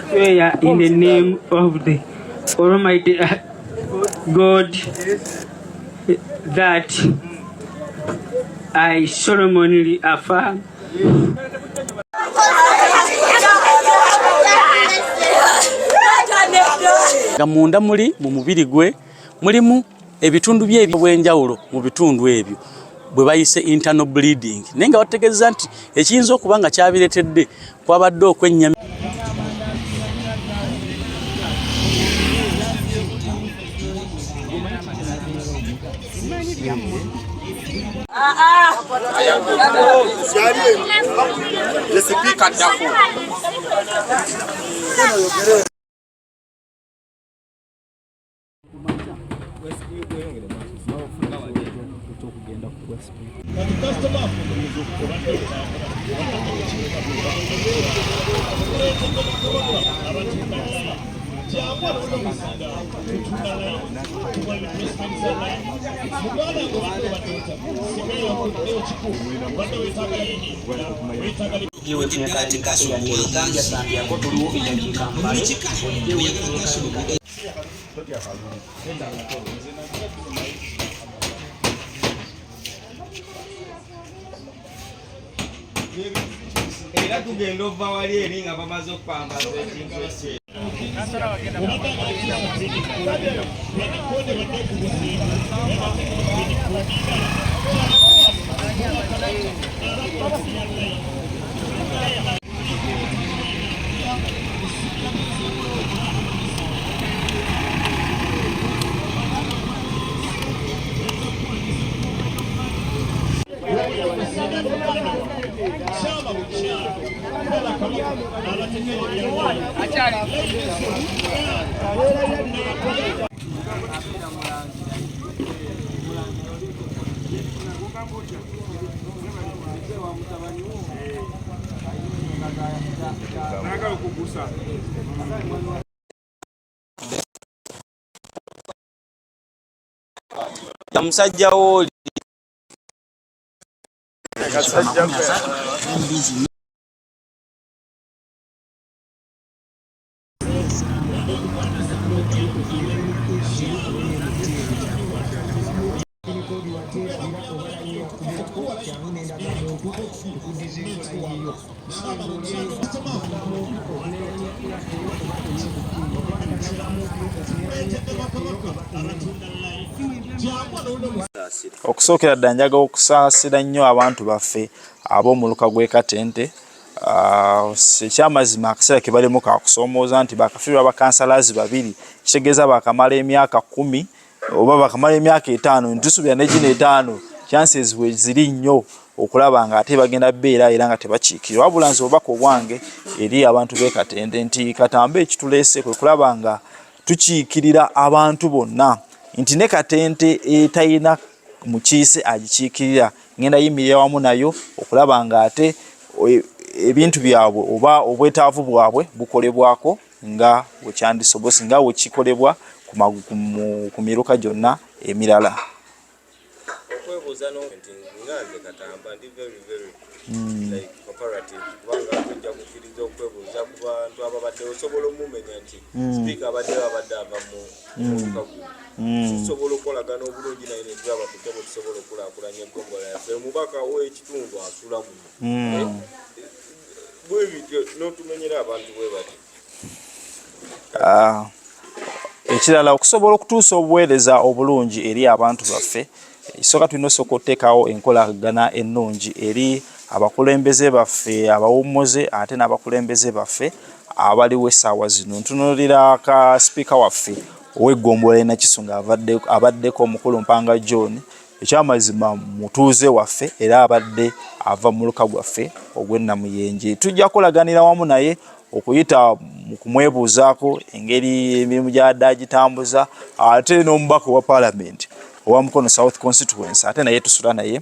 Swear in the name of the Almighty God that I solemnly affirm. Nga munda muli mu mubiri gwe mulimu ebitundu bye eby'enjawulo mu bitundu ebyo bwe bayise internal bleeding, naye nga bategeeza nti ekiyinza okuba nga kyabireetedde kwabadde okwennyama. Era tugenda ova wali eri nga bamaze okwambaza ekintu ekye. Musajja wooli. Okusookera ddala njagala okusaasira nnyo abantu baffe ab'omuluka gw'e Katente. Ekyamazima akaseera ke balimu kakusoomooza nti bakafiirwa bakansalazi babiri, kitegeeza bakamala emyaka 10 oba bakamala emyaka 5, ntusuubira ne gino 5 chances we ziri nnyo okulaba nga ate bagenda beera era nga tebakiikirira. Wabula nze obubaka obwange eri abantu b'e Katente nti Katamba ekituleese kwe kulaba nga tukiikirira abantu bonna, nti ne Katente etalina mukiise agikiikirira ngenda yimirira wamu nayo okulaba nga ate ebintu byabwe oba obwetaavu bwabwe bukolebwako nga wekyandisobose nga wekikolebwa ku miruka gyonna emirala. Okwebuuza nti nga nze Katamba ndi very very like cooperative, kubanga tujja kukkiriza okwebuuza ku bantu ababadde osobola omumenya nti sipiika abadde ava mu muluka guno, tusobola okukolagana obulungi naye netulaba tutya bwe tusobola okukulaakulanya eggombolola yaffe. Omubaka w'ekitundu asula muno bwe bityo n'otumenyera abantu bwe batyo. Ekirala, okusobola okutuusa obuweereza obulungi eri abantu baffe, ekisooka tulina osooka okuteekawo enkolagana ennungi eri abakulembeze baffe abawummuze ate n'abakulembeze baffe abaliwo essaawa zino. Ntunuulira ka sipiika waffe ow'eggombolola e Nakiso nga abaddeko omukulu Mpanga John, ekyamazima mutuuze waffe era abadde ava mu muluka gwaffe ogw'e Namuyenje. Tujja kukolaganira wamu naye okuyita mu kumwebuuzaako engeri emirimu gy'adde agitambuza, ate n'omubaka owa paalamenti owa Mukono South Constituency ate naye tusula naye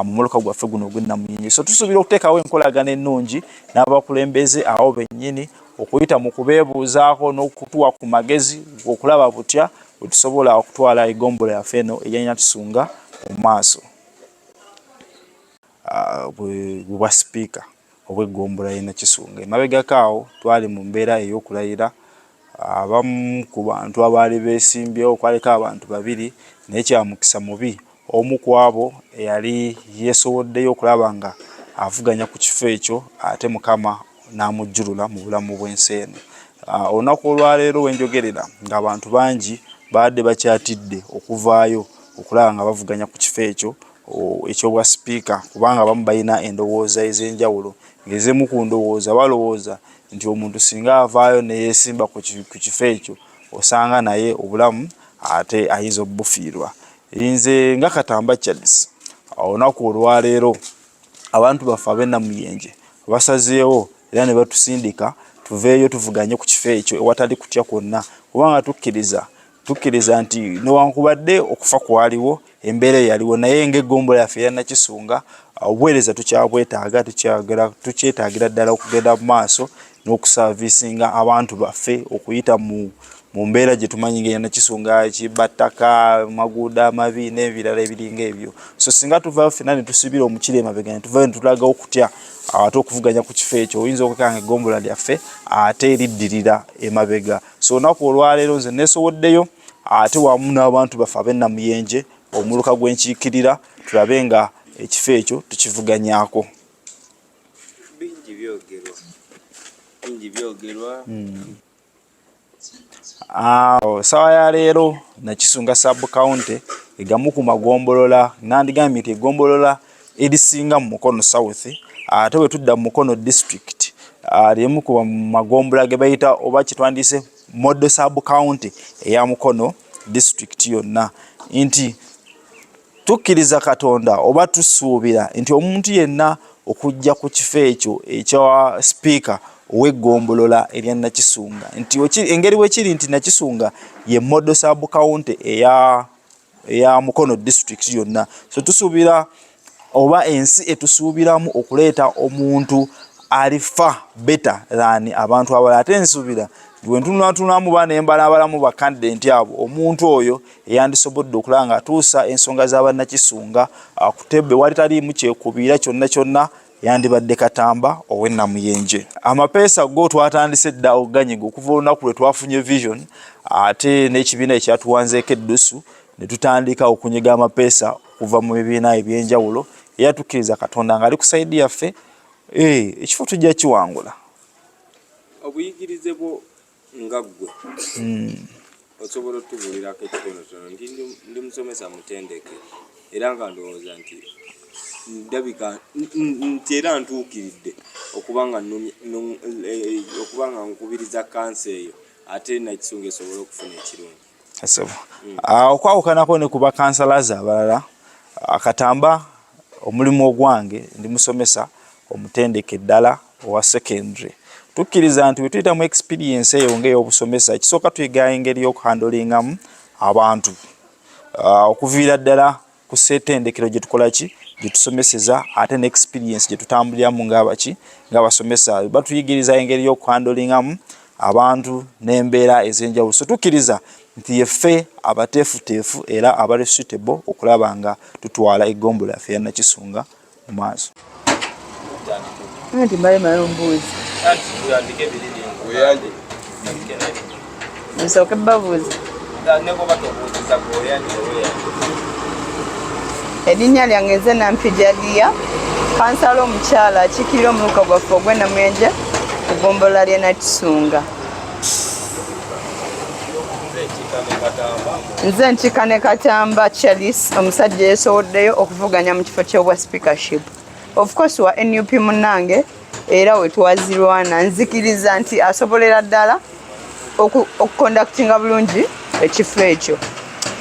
mu muluka gwaffe guno ogw'e Namuyenje. So tusuubira okuteekawo enkolagana ennungi n'abakulembeze abo bennyini okuyita mu kubeebuuzaako n'okutuwa ku magezi okulaba butya bwe tusobola okutwala eggombolola yaffe eno eya Nakisunga mu maaso. Bwa sipiika. ow'eggombolola y'e Nakisunga. Emabegako awo twali mu mbeera ey'okulayira abamu ku bantu abaali beesimbyewo, kwaliko abantu babiri naye kya mukisa mubi omu ku abo eyali yeesowoddeyo okulaba nga avuganya ku kifo ekyo ate Mukama n'amujjulula mu bulamu bw'ensi eno. Olunaku olwaleero we njogerera ng'abantu bangi babadde bakyatidde okuvaayo okulaba nga bavuganya ku kifo ekyo eky'obwa sipiika kubanga abamu balina endowooza ez'enjawulo ng'ezimu ku ndowooza balowooza nti omuntu singa avaayo ne yeesimba ku kifo ekyo osanga naye obulamu ate ayinza obufiirwa. Nze nga Katamba Charles olunaku olwaleero abantu baffe ab'e Namuyenje basazeewo era ne batusindika tuveeyo tuvuganye ku kifo ekyo ewatali kutya kwonna kubanga tukkiriza tukkiriza nti newankubadde okufa kwaliwo embeera eyaliwo naye ng'eggombolola yaffe eya Nakisunga obuweereza tukyabwetaaga tukyetaagira ddala okugenda mu maaso n'okusaavisinga abantu baffe okuyita mu mu mbeera gye tumanyi ng'eya Nakisunga kibbattaka maguudo amabi n'ebirala ebiringa ebyo so singa tuvaayo ffenna ne tusibira omukira emabega ne tuvaayo ne tulaga okutya ate okuvuganya ku kifo ekyo oyinza okwekanga eggombolola lyaffe ate liddirira emabega so olunaku olwaleero nze neesowoddeyo ate wamu n'abantu baffe ab'e Namuyenje omuluka gwe nkiikirira tulabe nga ekifo ekyo tukivuganyako. Bingi byogerwa, bingi byogerwa. Essaawa ya leero Nakisunga sub county egamu ku magombolola nandigambye nti eggombolola erisinga mu Mukono South ate bwe tudda mu Mukono district ly'emu ku magombolola ge bayita oba kye twandiyise model sub county eya Mukono district yonna nti tukkiriza Katonda oba tusuubira nti omuntu yenna okujja ku kifo ekyo ekya sipiika ow'eggombolola erya Nakisunga nti engeri bwe kiri nti Nakisunga ye model sub county eya Mukono district yonna so tusuubira oba ensi etusuubiramu okuleeta omuntu alifa better than abantu abalala ate nsuubira bwe ntunuulatunuulamu ba ne mbalabalamu ba candidate abo omuntu oyo eyandisobodde okulaba ng'atuusa ensonga za Bannakisunga ku table wali taliimu kyekubiira kyonna kyonna yandibadde Katamba ow'e Namuyenje. Amapeesa go twatandise dda okuganyiga okuva olunaku lwe twafunye vision ate n'ekibiina ekyatuwanzeeko eddusu ne tutandika okunyiga amapeesa okuva mu bibiina eby'enjawulo era tukkiriza Katonda ng'ali ku side yaffe ekifo tujja kiwangula. Obuyigirize bwo nga ggwe osobola otubuulirako ekitonotono nti ndi musomesa mutendeke era nga ndowooza nti ndabika nti era ntuukiridde okuba nga nkubiriza kanso eyo ate Nakisunga esobole okufuna ekirungi. Okwawukanako ne ku bakansalazi abalala, Katamba omulimu ogwange ndi musomesa omutendeke ddala owa secondary. Tukkiriza nti bwe tuyita mu experience eyo ng'ey'obusomesa, ekisooka tuyiga engeri y'okuhandolingamu abantu okuviira ddala ku ssettendekero gye tukola ki gye tusomeseza ate ne experience gye tutambuliramu ng'abaki ng'abasomesa batuyigiriza engeri y'okuhandolingamu abantu n'embeera ez'enjawulo so tukkiriza nti yeffe abateefuteefu era abali suitable okulaba nga tutwala eggombolola yaffe eya Nakisunga mu maaso. Anti mbaye mayo mbuuzi. Nsooke babuuze. Erinnya lyange nze Nampija Dia, kansala omukyala akiikirira omuluka gwaffe ogw'e Namuyenje ku ggombolola ly'e Nakisunga. Nze nkiika ne Katamba Charles, omusajja eyeesowoddeyo okuvuganya mu kifo ky'obwa speakership. Of course wa NUP munnange era we twazirwana nzikiriza nti asobolera ddala okuconductinga bulungi ekifo ekyo.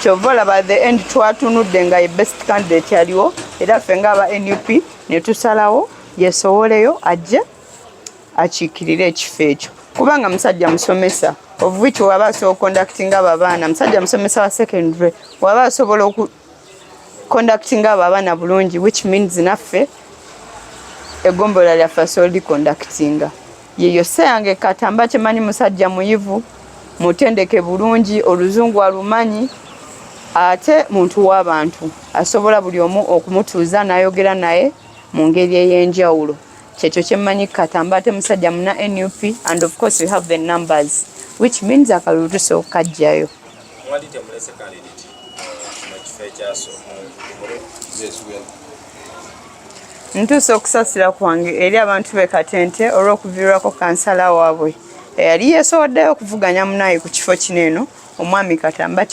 Kyova olaba at the end twatunudde nga ye best candidate aliwo era ffe ng'aba NUP ne tusalawo yeesowoleyo ajje akiikirire ekifo ekyo kubanga musajja musomesa of which waba asobola okuconductinga abo abaana musajja musomesa wa secondary waba asobola okuconductinga abo abaana bulungi which means naffe eggombolola lyaffe asobola liconductinga yeyo yange Katamba kyemanyi musajja muyivu mutendeke bulungi oluzungu alumanyi ate muntu w'abantu asobola buli omu okumutuuza n'ayogera naye mu ngeri ey'enjawulo. Kyekyo kyemmanyi Katamba, ate musajja muna NUP, and of course we have the numbers, which means akalulu tusobola okukajjayo. Mwali temulese candidate mu kifo ekyasooka? Ntuusa okusasira kwange eri abantu b'e Katente olw'okuviirwako kansala waabwe eyali yeesowaddeyo okuvuganya munaaye ku kifo kino eno, omwami Katamba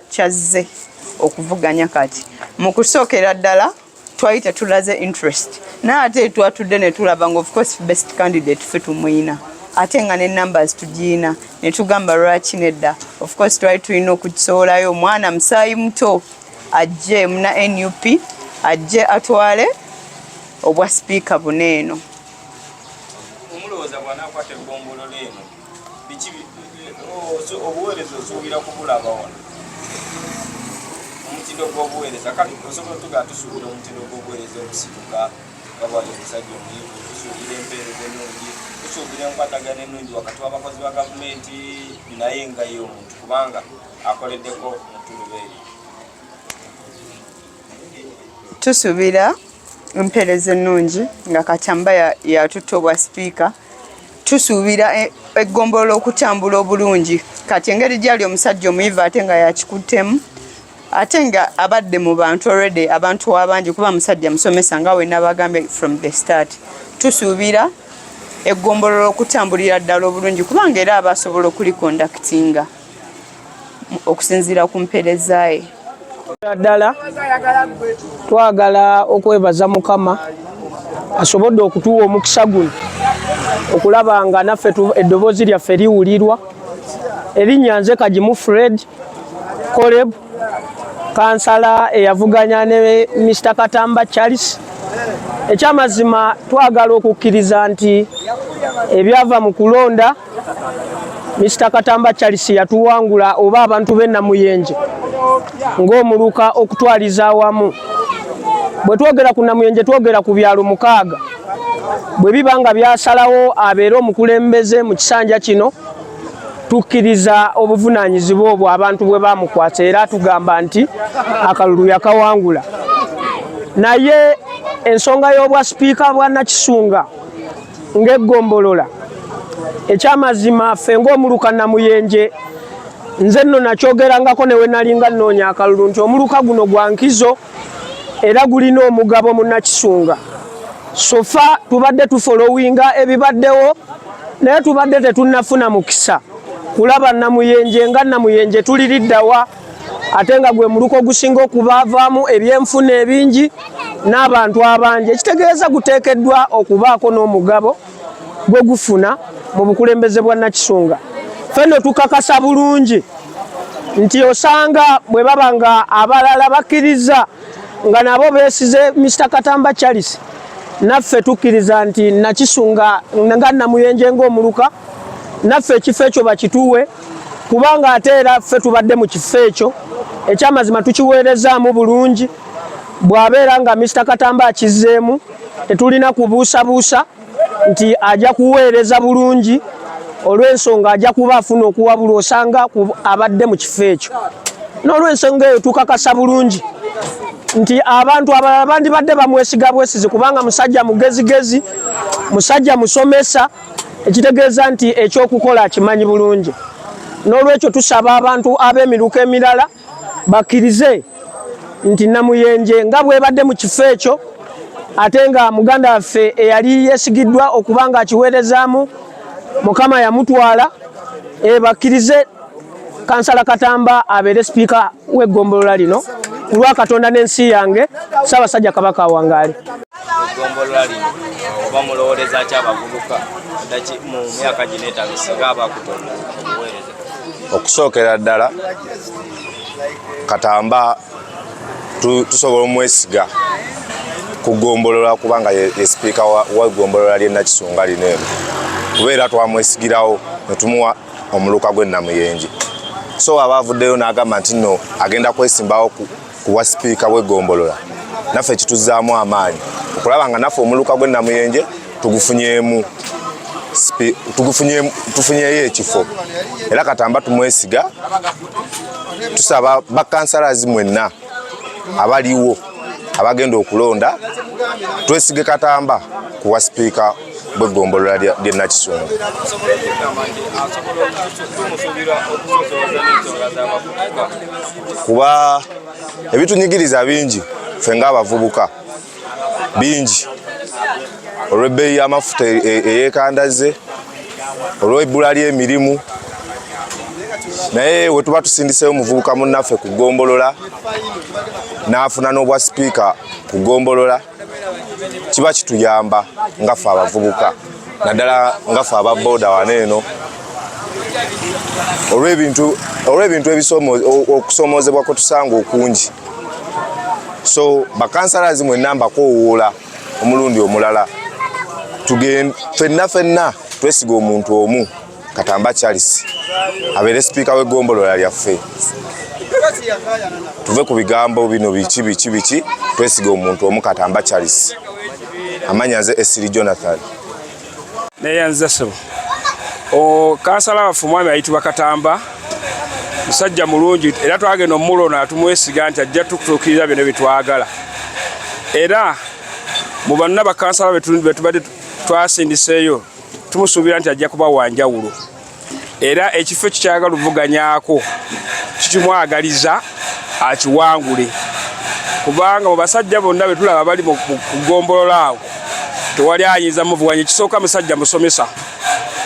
kyazze okuvuganya. Kati mu kusookera ddala twali tetulaze interest, naye ate twatudde ne tulaba nga of course best candidate ffe tumuyina, ate nga ne numbers tugiyina, ne tugamba lwaki nedda. Of course twali tulina okugisowolayo omwana musaayi muto ajje muna NUP, ajje atwale obwa sipiika buno eno. Omulowooza bw'anaakwata eggombolola eno, biki obuweereza osuubira kubulaba wano, omutindo gw'obuweereza? Kale osobola otugaa tusuubira omutindo gw'obuweereza okusituka nga bwali omusajja omuyivu, tusuubira empeereza ennungi, tusuubira enkwatagana ennungi wakati w'abakozi ba gavumenti, naye nga ye omuntu kubanga akoleddeko mu ttuluba eryo. Tusuubira empeereza ennungi nga Katamba yatutte obwa sipiika. Tusuubira eggombolola okutambula obulungi. Kati engeri gyali omusajja omuyivu, ate nga yakikuttemu, ate nga abadde mu bantu already, abantu abangi, kuba musajja musomesa nga we nabagambye from the start, tusuubira eggombolola okutambulira ddala obulungi, kubanga era aba asobola okuliconductinga okusinziira ku mpeereza ye. Ddala twagala okwebaza Mukama asobodde okutuwa omukisa guno okulaba nga naffe eddoboozi lyaffe liwulirwa. Erinnya nze Kagimu Fred Coleb, kansala eyavuganya ne Mr Katamba Charles. Ekyamazima twagala okukkiriza nti ebyava mu kulonda, Mr Katamba Charles yatuwangula, oba abantu b'e Namuyenje ng'omuluka okutwaliza awamu. Bwe twogera ku Namuyenje, twogera ku byalo 6. Bwe biba nga byasalawo abeere omukulembeze mu kisanja kino, tukkiriza obuvunaanyizibwa obwo abantu bwe bamukwasa, era tugamba nti akalulu yakawangula. Naye ensonga y'obwa sipiika bwa Nakisunga ng'eggombolola, ekyamazima ffe ng'omuluka Namuyenje, nze nno nakyogerangako ne we nalinga nnoonya akalulu nti omuluka guno gwa nkizo era gulina omugabo mu Nakisunga. So far tubadde tufollowinga ebibaddewo, naye tubadde tetunnafuna mukisa kulaba Namuyenje nga Namuyenje tuliriddawa, ate nga gwe muluka ogusinga okubaavaamu ebyenfuna ebingi n'abantu abangi, ekitegeeza guteekeddwa okubaako n'omugabo gwe gufuna mu bukulembeze bwa Nakisunga. Fenno tukakasa bulungi nti osanga bwe baba nga abalala bakkiriza nga nabo beesize Mr Katamba Charles, naffe tukkiriza nti Nakisunga nga Namuyenje ng'omuluka naffe ekifo ekyo bakituwe, kubanga ate era ffe tubadde mu kifo ekyo, ekyamazima tukiweerezaamu bulungi. Bw'abeera nga Mr Katamba akizzeemu, tetulina kubuusabuusa nti ajja kuweereza bulungi, olw'ensonga ajja kuba afuna okuwabulwa osanga abadde mu kifo ekyo. N'olw'ensonga eyo tukakasa bulungi nti abantu abalala bandibadde bamwesiga bwesizi, kubanga musajja mugezigezi, musajja musomesa, ekitegeeza nti ekyokukola akimanyi bulungi. N'olwekyo tusaba abantu ab'emiruka emirala bakkirize nti Namuyenje nga bwebadde mu kifo ekyo, ate nga muganda waffe eyali yeesigiddwa okuba nga akiweerezaamu Mukama yamutwala, bakkirize kansala Katamba abeere sipiika w'eggombolola lino ku lwa Katonda n'ensi yange. Ssaabasajja Kabaka awangaale. Eggombolola lino oba mulowooleza ki abavubuka mu myaka gino 5 singa abakuta obuweereza? Okusookera ddala, Katamba tusobola omwesiga kugombolola, kubanga ye sipiika wa gombolola ly'e Nakisunga lino eno, kubeera twamwesigirawo ne tumuwa omuluka gw'e Namuyenje. So aba avuddeyo n'agamba nti nno agenda kwesimbawo ku bwa sipiika bw'eggombolola, naffe kituzzaamu amaanyi okulaba nga naffe omuluka gw'e Namuyenje tugufunyeemu tufunyeyo ekifo, era Katamba tumwesiga. Tusaba bakansalazi mwenna abaliwo. abagenda okulonda twesige Katamba kuwa sipiika bw'eggombolola ly'e Nakisunga. Kuba ebitunyigiriza bingi ffe ng'abavubuka bingi olw'ebbeeyi y'amafuta eyeekandazze, olw'ebbula ly'emirimu, naye we tuba tusindiseyo omuvubuka munnaffe ku ggombolola n'afuna n'obwa sipiika ku ggombolola kiba kituyamba nga ffe abavubuka naddala nga ffe aba booda wano eno olw'ebintu okusoomoozebwa kwe tusanga okungi. So bakansalazi mwenna mbakoowoola omulundi omulala fenna fenna twesiga omuntu omu Katamba Charles abeere sipiika w'eggombolola lyaffe. Tuve ku bigambo bino biki biki biki, twesiga omuntu omu Katamba Charles. Amanya nze Esiri Jonathan. Neyanziza ssebo. O kansala waffe omwami ayitibwa Katamba musajja mulungi era twagenda omulona atumwesiga nti ajja tukutuukirira byonna bye twagala era mu banna bakansala betubadde twasindiseeyo tumusuubira nti ajja kuba wa njawulo era ekifo ekyo kyagala ovuganyako kikimwagaliza akiwangule kubanga mu basajja bonna betulaba bali mu kugombolola awo tewali ayinza muvuganya. Ekisooka musajja musomesa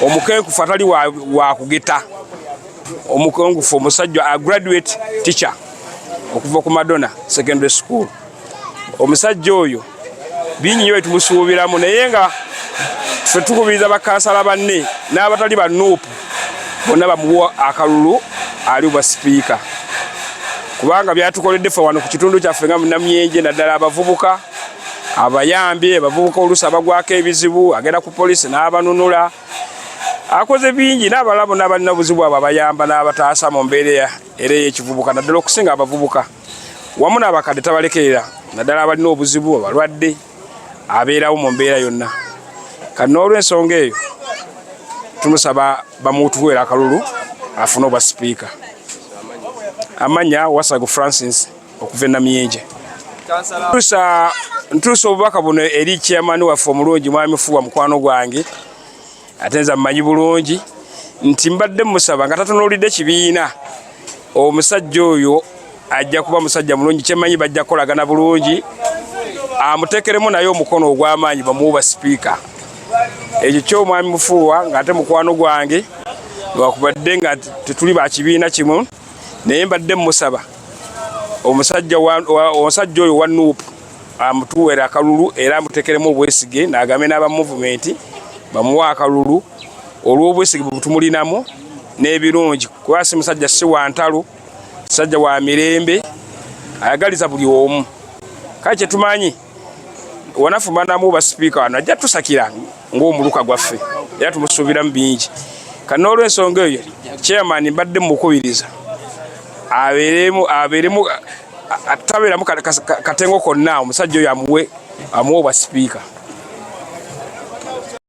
omukenkufu atali wa kugeta omukenkufu omusajja a graduate teacher okuva ku Madonna Secondary School. Omusajja oyo bingi nyo betumusuubiramu naye nga ffe tukubiriza bakansala banne n'abatali ba Nuupu bonna bamuwa akalulu ali bwa sipiika kubanga byatukoledde ffe wano ku kitundu kyaffe nga Namyenje naddala abavubuka abayambye abavubuka oluusi abagwako ebizibu agenda ku poliisi n'abanunula akoze bingi n'abalala bonna abalina obuzibu abo abayamba n'abataasa mu mbeera era ey'ekivubuka naddala okusinga abavubuka wamu n'abakadde tabalekerera naddala abalina obuzibu abalwadde abeerawo mu mbeera yonna kati n'olwensonga eyo tumusaba bamutuweera akalulu afune obwa sipiika amanya Wasagu Francis okuva e Namyenje. Ntuusa obubaka buno eri chairman waffe omulungi Mwami Fuwa mukwano gwange ate nze mmanyi bulungi nti mbadde musaba nga tatunuulidde kibiina omusajja oyo ajja kuba musajja mulungi kyemmanyi bajja kukolagana bulungi amuteekeremu naye omukono ogw'amaanyi bamuwa sipiika ekyo ky'omwami Mufuuwa ng'ate mukwano gwange lwakubadde nga tetuli ba kibiina kimu naye mbadde musaba omusajja oyo wa Nuupu amutuwere akalulu era amutekeremu obwesige n'agambe n'aba muvumenti bamuwe akalulu olw'obwesige bwe tumulinamu n'ebirungi kuba si musajja si wa ntalo musajja wa mirembe ayagaliza buli omu kale kyetumanyi wanafumanamu ba sipiika wano ajja tusakira ng'omuluka gwaffe era tumusuubiramu bingi kati n'olwensonga eyo chairman mbadde mukubiriza abeeremu abeeremu tabeeramu katengo konna omusajja oyo amuwe amuwe obwa sipiika.